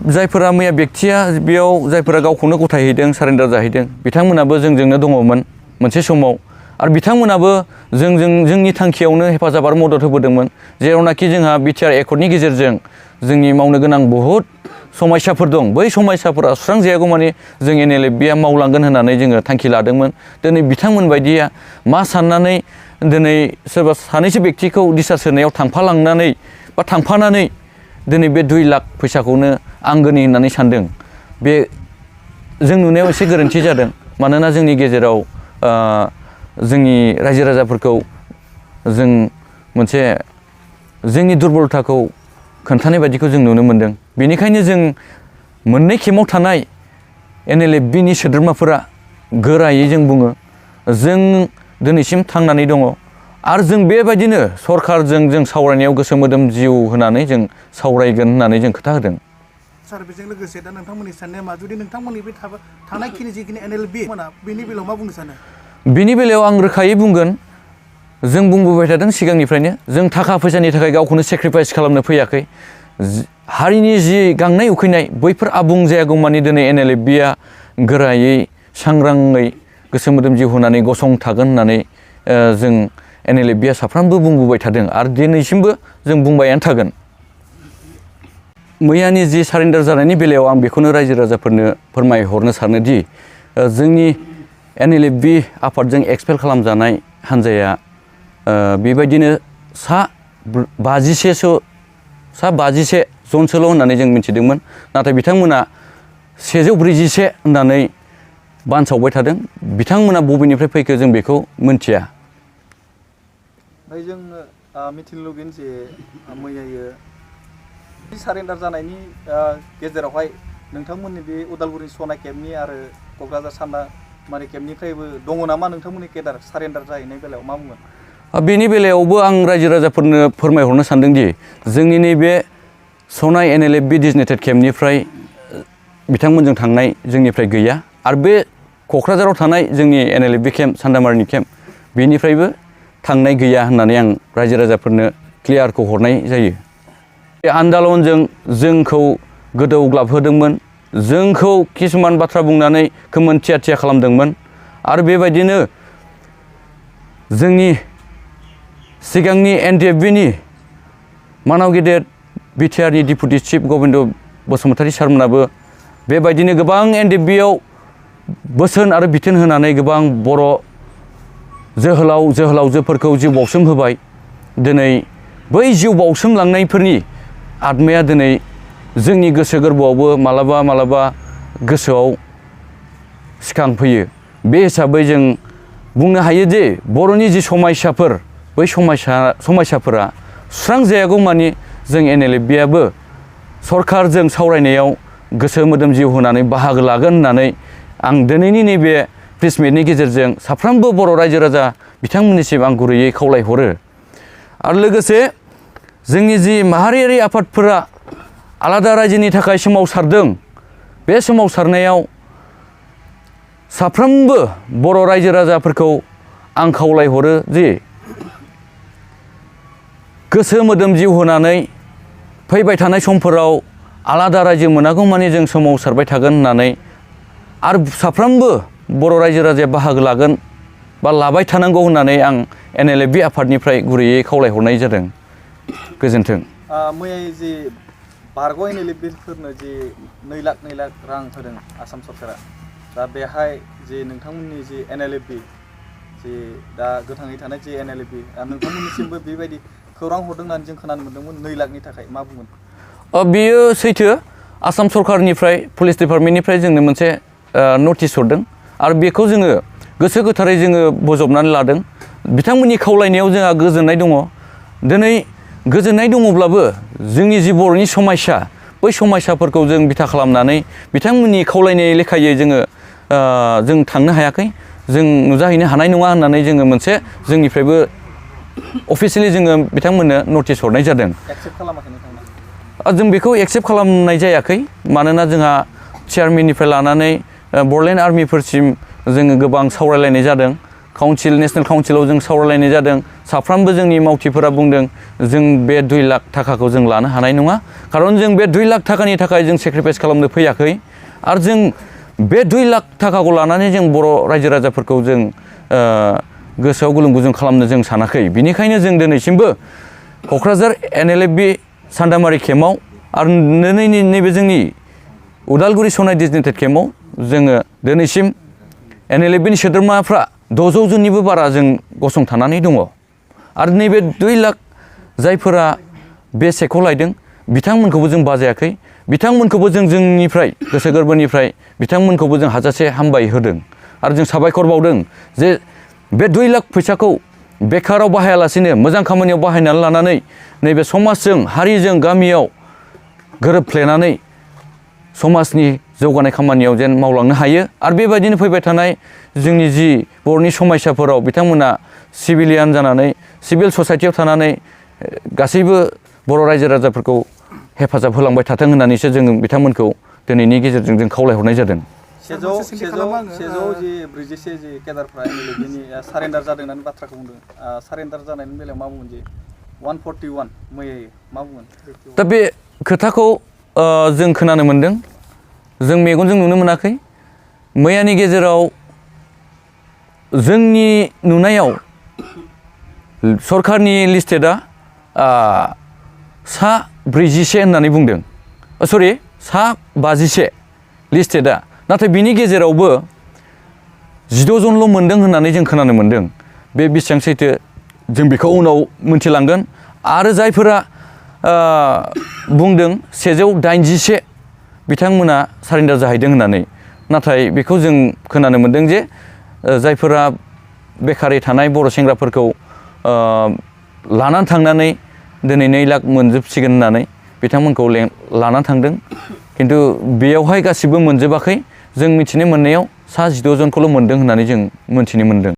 जायफोरा मैया बेक्तिया बेयाव जायफोरा गावखौनो गथायहैदों सारेन्डार जाहैदों बिथांमोनाबो जोंजोंनो दङमोन मोनसे समाव आरो बिथांमोनाबो जोंनि थांखियावनो हेफाजाब आरो मदद होबोदोंमोन जेरावनाखि जोंहा बिटिआर एकर्डनि गेजेरजों जोंनि मावनो गोनां बहुद समस्याफोर दं बै समस्याफोरा सुस्रांजायागौ माने जों NLFBआ मावलांगोन होननानै जोङो थांखि लादोंमोन दिनै बिथांमोन बायदिया मा साननानै दिनै सोरबा सानैसो बेक्तिखौ दिसार होनायाव थांफालांनानै बा थांफानानै दिनै बे 2 लाख फैसाखौनो आंगोनि होननानै सानदों बे जों नुनायाव एसे गोरोन्थि जादों मानोना जोंनि गेजेराव जोंनि रायजो राजाफोरखौ जों मोनसे जोंनि दुरबलताखौ खोन्थानाय बायदिखौ जों नुनो मोनदों बेनिखायनो जों मोननै खेमाव थानाय NLFBनि सोद्रोमाफोरा गोरायै जों बुङो जों दिनैसिम थांनानै दङ आरो जों बेबायदिनो सरकारजों जों सावरायनायाव गोसो मोदोम जिउ होनानै जों सावरायगोन होननानै जों खोथा होदों सार बेजों लोगोसे दा नोंथांमोननि साननाया मा जुदि नोंथांमोननि बे थानायखिनि जिखिनि NLFB बेनि बेलायाव मा बुंनो सानो बिनि बेलायाव आं रोखायै बुंगोन जों बुंबोबाय थादों सिगांनिफ्रायनो जों थाखा फैसानि थाखाय गावखौनो सेक्रिफाइस खालामनो फैयाखै हारिनि जि गांनाय उखैनाय बैफोर आबुं जायागौमानि दिनै NLFBआ गोरायै सांग्राङै गोसो मोदोम जिउ होनानै गसंथागोन होननानै जों NLFBआ साफ्रोमबो बुंबोबाय थादों आरो दिनैसिमबो जों बुंबायानो थागोन मैयानि जि सारेन्डार जानायनि बेलायाव आं बेखौनो रायजो राजाफोरनो फोरमायहरनो सानोदि जोंनि NLFB आफादजों एक्सपेल खालामजानाय हान्जाया बेबायदिनो सा 51 जनसोल' होननानै जों मिथिदोंमोन नाथाय बिथांमोना 141 होननानै बानसावबाय थादों बिथांमोना बबेनिफ्राय फैखो जों बेखौ मिथिया ओमफ्राय जों मिथिनो लुगैयो जे मैयायो सारेन्डार जानायनि गेजेरावहाय नोंथांमोननि बे उदालगुरि सनाय केम्पनि आरो क'क्राझार सान्दामारि केम्पनिफ्रायबो दङ नामा नोंथांमोननि केडार सारेन्डार जाहैनाय बेलायाव मा बुंगोन बेनि बेलायावबो आं रायजो राजाफोरनो फोरमायहरनो सानदोंदि जोंनि नैबे सनाय NLFB डिजिनेटेड केम्पनिफ्राय बिथांमोनजों थांनाय जोंनिफ्राय गैया आरो बे क'क्राझाराव थानाय जोंनि NLFB केम्प सान्दामारिनि केम्प बेनिफ्रायबो थांनाय गैया होननानै आं रायजो राजाफोरनो क्लियारखौ हरनाय जायो बे आन्दलनजों जोंखौ गोदौग्लाबहोदोंमोन जोंखौ किसुमान बाथ्रा बुंनानै खोमोन थिया थिया खालामदोंमोन आरो बेबायदिनो जोंनि सिगांनि NDFBनि मानाव गेदेर बिटिआरनि डिपुटि चिफ गबिन्द बसुमतारी सारमोनाबो बेबायदिनो गोबां NDFBआव बोसोन आरो बिथोन होनानै गोबां बर' जोहोलावजोफोरखौ जिउ बाउसोम होबाय दिनै बै जिउ बाउसोमलांनायफोरनि आत्माया दिनै जोंनि गोसो गोरबोआवबो मालाबा गोसोआव सिखांफैयो बे हिसाबै जों बुंनो हायो जे बर'नि जि समस्याफोर बै समस्याफोरा सुस्रांजायागौ मानि जों NLFBआबो सरकारजों सावरायनायाव गोसो मोदोम जिउ होनानै बाहागो लागोन होननानै आं दिनैनि नैबे प्रेस मिटनि गेजेरजों साफ्रोमबो बर' रायजो राजा बिथांमोननिसिम आं गुरैयै खावलायहरो आरो लोगोसे जोंनि जि माहारियारि आफादफोरा आलादा रायजोनि थाखाय सोमावसारदों बे सोमावसारनायाव साफ्रोमबो बर' रायजो राजाफोरखौ आं खावलायहरो जे गोसो मोदोम जिउ होनानै फैबाय थानाय समफोराव आलादा रायजो मोनागौ मानि जों सोमावसारबाय थागोन होननानै आरो साफ्रोमबो बर' रायजो राजाया बाहागो लागोन बा लाबाय थानांगौ होननानै आं NLFB आफादनिफ्राय गुरैयै खावलायहरनाय जादों गोजोन्थों मैया जि बारग' NLFBफोरनो जि 2 लाख रां होदों आसाम सरकारा दा बेहाय जि नोंथांमोननि जि NLFB जि दा गोथाङै थानाय जि NLFB नोंथांमोननिसिमबो बेबायदि खौरां हरदों होननानै जों खोनानो मोन्दोंमोन 2 लाखनि थाखाय मा बुंगोन बेयो सैथो आसाम सरकारनिफ्राय पुलिस डिपार्टमेन्टनिफ्राय जोंनो मोनसे नटिस हरदों आरो बेखौ जोङो गोसो गोथारै जोङो बजबनानै लादों बिथांमोननि खावलायनायाव जोंहा गोजोननाय दङ दिनै गोजोननाय दङब्लाबो जोंनि जि बर'नि समस्या बै समस्याफोरखौ जों बिथा खालामनानै बिथांमोननि खावलायनाय लेखायै जों थांनो हायाखै जों नुजाहैनो हानाय नङा होननानै जोङो मोनसे जोंनिफ्रायबो अफिसियेलि जोङो बिथांमोननो नटिस हरनाय जादों एक्सेप्ट खालामाखै नोंथांमोना जों बेखौ एक्सेप्ट खालामनाय जायाखै मानोना जोंहा चेयारमेननिफ्राय लानानै बरलेण्ड आर्मिफोरसिम जोङो गोबां सावरायलायनाय जादों काउन्सिल नेसनेल काउन्सिलाव जों सावरायलायनाय जादों साफ्रोमबो जोंनि मावथिफोरा बुंदों जों बे 2 लाख थाखाखौ जों लानो हानाय नङा खारन जों बे 2 लाख थाखानि थाखाय जों सेक्रिफाइस खालामनो फैयाखै आरो जों बे 2 लाख थाखाखौ लानानै जों बर' रायजो राजाफोरखौ जों गोसोआव गुलुं गुजुं खालामनो जों सानाखै बिनिखायनो जों दिनैसिमबो क'क्राझार NLFB सान्दामारि केम्पआव आरो नैबे जोंनि उदालगुरि सनाय डिजिटेटेड केम्पआव जोङो दिनैसिम NLFBनि सोद्रोमाफ्रा 600 जननिबो बारा जों गसंथानानै दङ आरो नैबे 2 लाख जायफोरा बे सेकखौ लायदों बिथांमोनखौबो जों बाजायाखै बिथांमोनखौबो जों जोंनिफ्राय गोसो गोरबोनिफ्राय बिथांमोनखौबो जों हाजासे हामबाय होदों आरो जों साबायखर बावदों जे बे 2 लाख फैसाखौ बेकाराव बाहायालासिनो मोजां खामानियाव बाहायनानै लानानै नैबे समाजजों हारिजों गामियाव गोरोबफ्लेनानै समाजनि जौगानाय खामानियाव जेन मावलांनो हायो आरो बेबायदिनो फैबाय थानाय जोंनि जि बर'नि समायसाफोराव बिथांमोना सिभिलियान जानानै सिभिल ससाइटियाव थानानै गासैबो बर' रायजो राजाफोरखौ हेफाजाब होलांबाय थाथों होननानैसो जों बिथांमोनखौ दिनैनि गेजेरजों जों खावलायहरनाय जादों। 744 जे केदारफ्रा NLFBनि सारेन्डार जादों होननानै बाथ्राखौ बुंदों सारेन्डार जानायनि बेलायाव मा बुंगोन जे 141 मैया मा बुंगोन दा बे खोथाखौ जों खोनानो मोनदों जों मेगनजों नुनो मोनाखै मैयानि गेजेराव जोंनि नुनायाव सरकारनि लिस्टेडआ सा 46 होननानै बुंदों सरि सा 51 लिस्टेडआ नाथाय बिनि गेजेरावबो 12 जनल' मोनदों होननानै जों खोनानो मोनदों बे बेसेबां सैथो जों बेखौ उनाव मोनथिलांगोन आरो जायफोरा बुंदों 181 बिथांमोना सारेन्डार जाहैदों होननानै नाथाय बेखौ जों खोनानो मोनदों जे जायफोरा बेकारै थानाय बर' सेंग्राफोरखौ लानानै थांनानै दिनै 2 लाख मोनजोबसिगोन होननानै बिथांमोनखौ लानानै थांदों खिन्थु बेयावहाय गासिबो मोनजोबाखै जों मिथिनो मोननायाव सा 16 जनखौल' मोनदों होननानै जों मोनथिनो मोनदों।